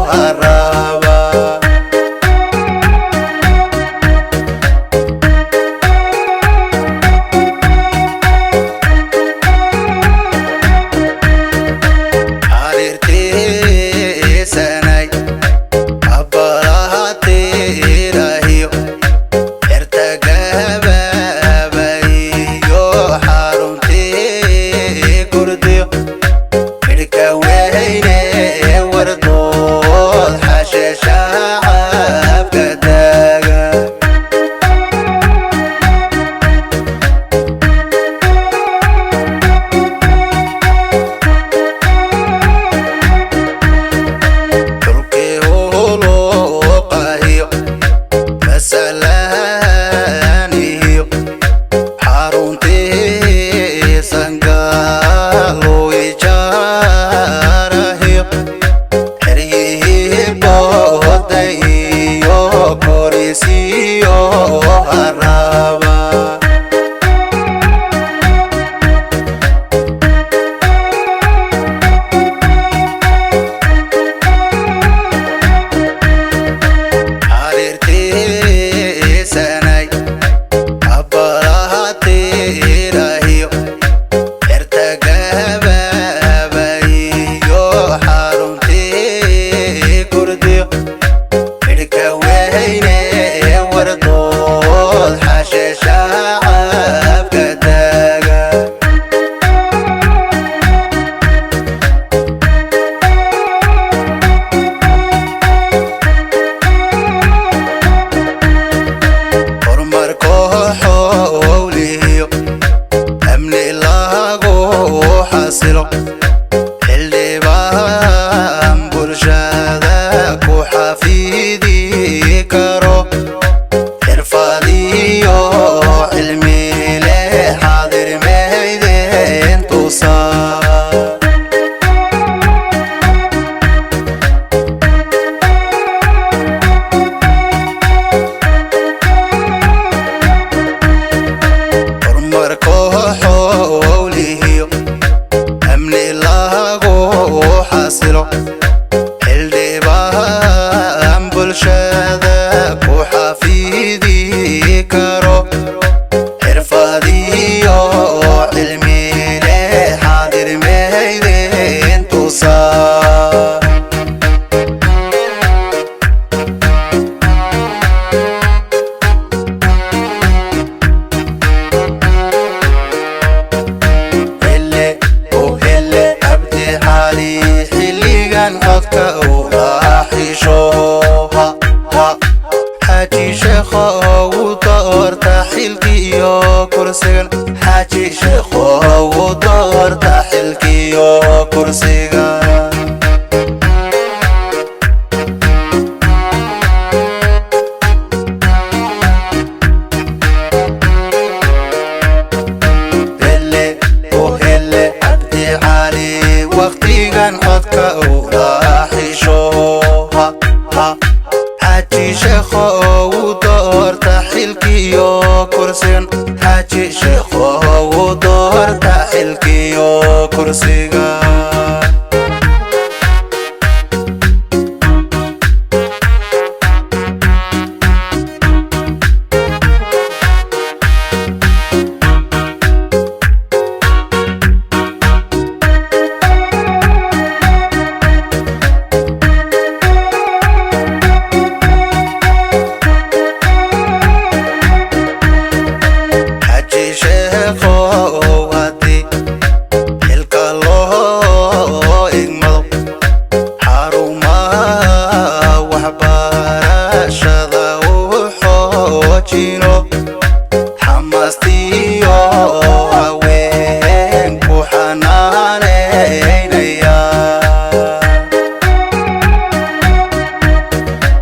Haraba. Xariirtiisanay abalahatirahiyo xerta gabaabayo xaruntii kurdiyo midhka weyne wardood xashe shacabka daaga. Dhulkii huluqahiyo masalaanihiyo xaruntii sangaalo ijaarahiyo xeryihii booday iyo korisiyo haraba. Xariirtiisanay abalahatirahiyo xerta gabaabayo xaruntii kurdiyo midhka weyne wardood xashe shacabka daaga. Horumarko xowlihiyo amni lagu xasilo, xildhibaan bulshada ku xafidi karo, xirfadiyo cilmi leh xaadir maydeen tusaa. Horumarko xowlihiyo amni lagu xasilo, xildhibaan bulshada ku xafidi karo, xirfadiyo cilmi leh xaadir maydeen tusaa. Hele oo hele Cabdi Cali, xilligan codka u raaxisho ha ha Xaaji Sheekho ugu doorta xilkiyo kursigan, Xaaji Sheekho ugu doorta xilkiyo kursiga. Hele oo hele Cabdi Cali, waqtigan codka u raaxisho ha ha Xaaji Sheekho ugu doorta xilkiyo kursigan, Xaaji Sheekho ugu doorta xilkiyo kursiga.